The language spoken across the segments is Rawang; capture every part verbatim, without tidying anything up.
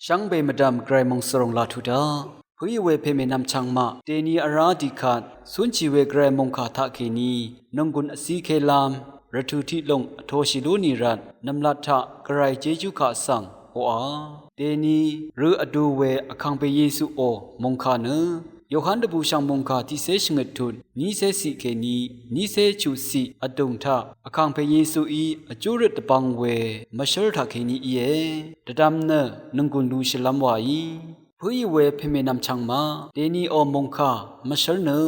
Shvngbe mvdv̀m Gvray mòngsvròng laq tuq daq. Pø̀í we pèmè nvmchvng maq, dèni vrá dìkvt, cúnshì we Gvray mòngkà taqkèní, nònggùn vcíkélv́m, rvtø̀ tiqlùng vtoshì lú nì rvt, nv̀mlat taq Gvray jejú kaq svng, hoqà. Dèni, rø vdu we Vkàngpè Yesuò, mòngkà nø, Yohan dvbùshv̀ng mòngkà tiqcé shvngøt tut, nícé ciq kèní, nícé chuq ciq vdùng taq, Vkàngpè Yesuí vjúrøt dvbvng we, mvshǿl taqkèní íe. Dvdvm nø, nònggùn lushìlv́m wàí. Pø̀í we pèmè nvmchvng maq, dèniò mòngkà, mvshǿl nø,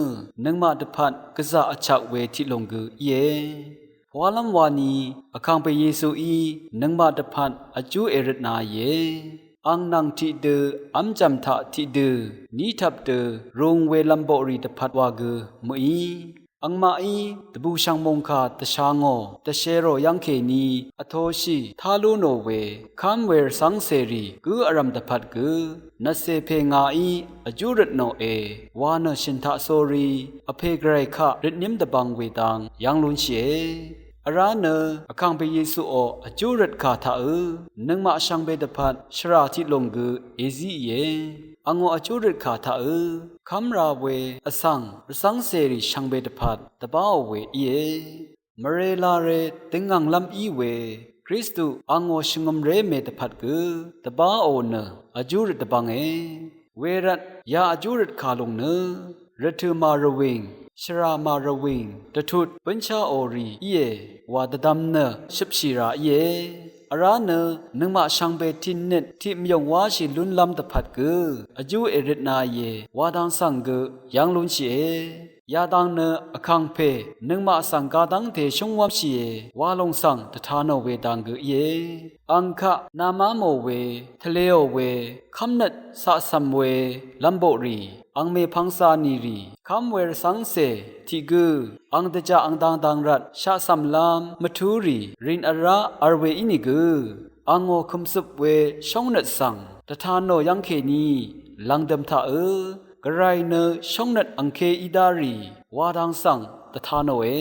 nøngmaq dvpvt, gvzà vchak we tiqlùng gø íe. Pwalv́m wani, Vkàngpè Yesuí, nøngmaq dvpvt, vjú èrøtnāìe. Ang nvng tiqdø, v́mjv̀m taq tiqdø, ní tvp dø, rung we lv̀mboqrì dvpvt wa gø, mø̀í. Angmaqí, dvbùshv̀ng mòngkà dvsha ngò, dvsherò yv́ngkèní, vtoshì, tá lú nò we, kv́m we rvcv́ngcèrì, gǿ vrv̀m dvpvt gø, nvcè pè ngàí, vjúrøt nòe, wa nø shø̀n taq sórí, Vpè Gvray kaq røtnǿm dvbvng we dang, yv́ng lúnshìe. Vrá nø, Vkàngpè Yesuò, vjúrøt kà taqø, nøngmaq shvngbe dvpvt, shvrà tiqlùng gø, èzíìe. Angò vjúrøt kà taqø, kv́m ra we, vsvng, rvcv́ngcèrì shvngbe dvpvt, dvbáò we íe. Mvre lare, døngngv̀nglv́m í we, Kristu, angò shvngø̀mré mè dvpvt gø, dvbáò nø, vjúrøt dvbvnge. Wervt, ya vjúrøt kà lùng nø, rvtø̀ màrvwìng, shvrà màrvwìng, dvtut, bǿnsháò rì, íe, wa dvdvm nø, shøpshì rà íe. Vrá nø, nøngmaq shvngbe tiqnøt, tiqmvyùng wáshì lúnlv́m dvpvt gø, vjú èrøtnāìe, wa dang svng gø, yv́ng lúnshìe. Yadang nø Vkàngpè, nøngmaq svng gadv́ngte shúngwv́mshìe, wa lòng svng dvta nò we dang gø íe. Ang kaq, namá mò we, tvleò we, kv́mnøt, caqcv̀m we, lv̀mboqrì, ang mèpvng cà nìrì, kv́m we rvcv́ngcè, tiq gǿ, ang dvjà ang dang dang rvt, shaqcv̀mlv́m, mvtúrì, rìn vrá, v̄l we ínìgø, angò kø̀mcøp we, shóngnøt svng, dvta nò yv́ngkèní, lv̀ngdø̀m taqø, Gvray nø shóngnøt angké í dárì, wa dang svng, dvta nòe.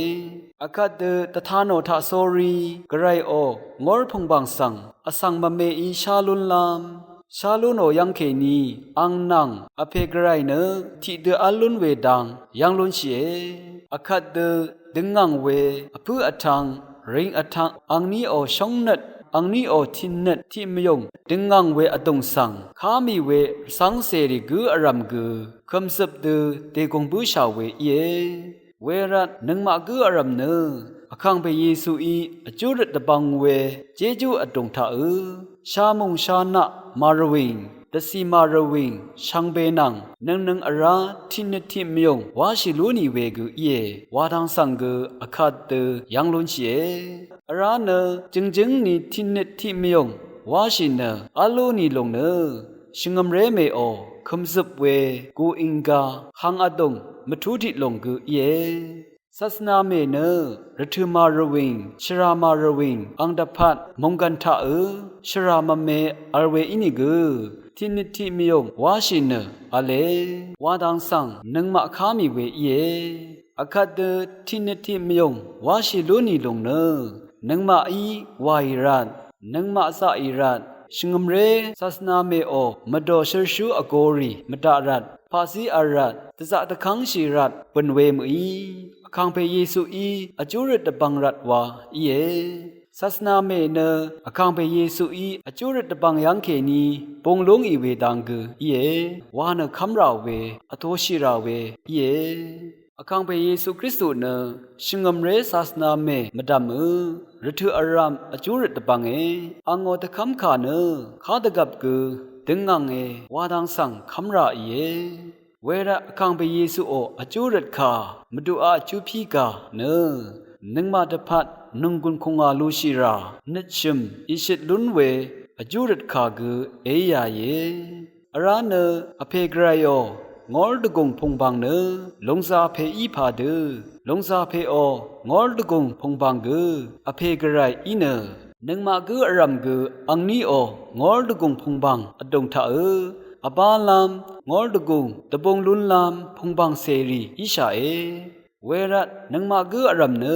Akvt dø dvta nò taq sórí, Gvrayò, ngór pùngbàng svng, vsvng mvmeí shá lúnlv́m, shá lú nò yv́ngkèní, ang nvng, Vpè Gvray nø, tiqdø v́l lún we dang, yv́ng lúnshìe. Akvt dø, døngngv̀ng we, vpǿ vtv̄ng, ring vtv̄ng, angníò shóngnøt, angníò tiqnøt, tiqmvyùng, døngngv̀ng we vdùng svng, ká mì we, rvcv́ngcèrì gǿ vrv̀m gø, kø̀mcøp dø, dègùng bǿshà we íe. Wervt, nøngmaq gǿ vrv̀m nø, Vkàngpè Yesuí, vjúrøt dvbvng we, jejú vdùng taqø, shá mùng shá naq, màrvwìng, dvcì màrvwìng, shvngbe nvng, nøngnøng vrá, tiqnøt tiqmvyùng, wáshì lú nì we gø íe, wa dang svng gø, akvt dø, yv́ng lúnshìe. Vrá nø, jøngjǿng ni tiqnøt tiqmvyùng, wáshì nø, v́l lú nì lùng nø, shvngø̀mré mèò, kø̀mzøp we, gù ìnga, hang vdùng, mvtú tiq lùng gø íe. Sasvna mè nø, rvtø̀ màrvwìng, shvrà màrvwìng, ang dvpvt, mònggv̀n taqø, shvrà mvme, vl we ínìgø, tiqnøt tiqmvyùng, wáshì nø, v̄le, wa dang svng, nøngmaq ká mì we íe. Akvt dø, tiqnøt tiqmvyùng, wáshì lú nì lùng nø, nøngmaqí, wàì rvt, nøngmaq zaqì rvt, shvngø̀mré, sasvna mèò, mvdò shølshú vgōrì, mvdaq rvt, paqzí v̄l rvt, dvzaq dvkv́ngshì rvt, bø̀n we mø̀í. Vkàngpè Yesuí, vjúrøt dvbvng rvt wa, íe. Sasvna mè nø, Vkàngpè Yesuí, vjúrøt dvbvng yv́ngkèní, bung lúngì we dang gø, íe. Wa nø kv́mrà we, vtōshìrà we, íe. Vkàngpè Yesu Kristu nø, shvngø̀mré sasvna mè, mvdv̀mø, rvtø̀ vrv̀m, vjúrøt dvbvnge, angò dvkv́mkà nø, kadvgvp gø, døngngv̀nge, wa dang svng, kv́mrà ìe. Wervt Vkàngpè Yesuò vjúrøt kà, mvduqaq vjú pí gà nø, nøngmaq dvpvt nònggùn kùngà lushìrà, nøtshø̀m, ìshøt lún we, vjúrøt kà gø, èíāìe. Vrá nø, Vpè Gvrayò, ngór dvgùng pùngbàng nø, lòngzā pè í pàdø, lòngzā pèò, ngór dvgùng pùngbàng gø, Vpè Gvray í nø, nøngmaq gǿ vrv̀m gø angníò ngór dvgùng pùngbàng vdùng taqø, vbálv́m, ngór dvgùng, dvbung lúnlv́m, pùngbàng cèrì íshàe. Wervt, nøngmaq gǿ vrv̀m nø,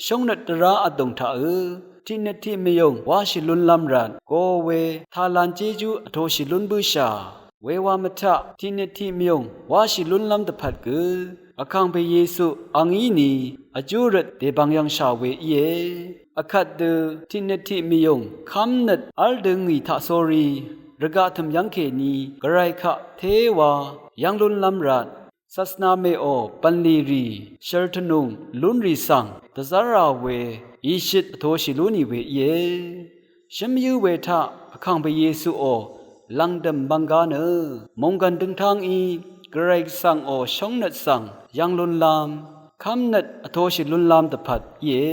shóngnøt dvrá vdùng taqø, Tiqnøt tiqmvyùng wáshì lúnlv́m rvt go we talan jéjú vtoshì lún bǿshà. Wewa mvtaq tiqnøt tiqmvyùng wáshì lúnlv́m dvpvt gø Vkàngpè Yesu angí ni vjú røt dèbvng yv̀ngshà we íe. Vkvt dø tiqnøt tiqmvyùng kv́mnøt v́l dø ngì taqsórí rvgaq tø̀m yv́ng kèní Gvray kaq téwa yv́ng lúnlv́m rvt Sasvnamèò bv̀nlì rì shø̀r tvnùng lúnrì svng dvzv́rà we ìshøt vtoshì lú nì we íe. Shǿm yǿ we taq Vkàngpè Yesuò lv̀ngdø̀m mvnggá nø mònggv̀n døngtáng í Gvray Gvsvngò shóngnøt svng yv́ng lúnlv́m kv́mnøt vtoshì lúnlv́m dvpvt íe.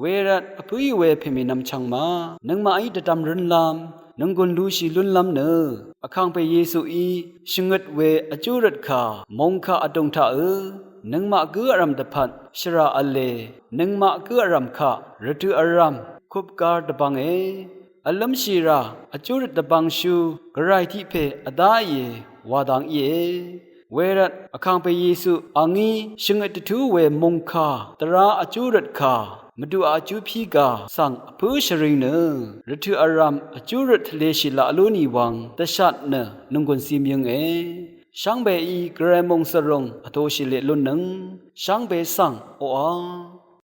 Wervt vpǿì we pèmì nvmchvng ma nøngmaqí dvdvm rǿnlv́m nònggùn lushì lúnlv́m nø Vkàngpè Yesuí shvngøt we vjú røt kà mòngkà vdùng taqø nøngmaq gǿ vrv̀m dvpvt shvrà v̄le. Nøngmaq gǿ vrv̀m kaq rvtø̀ vrv̀m kupgar dvbvnge. Vlǿmshìrà vjú røt dvbvngshú Gvray tiq pè vdáìe wa dang íe. Wervt Vkàngpè Yesu angí shvngøt dvtú we mòngkà tvrá vjú røt kà mvduqà vjú pí gà svng vpǿ shvring nø rvtø̀ vrv̀m vjú røt tvleshì laq lú nì wvng dvshat nø nònggùn cim yønge. Shvngbeí Gvray mòngsvrùng vtoshì leq lúnnøng shvngbe svng oqà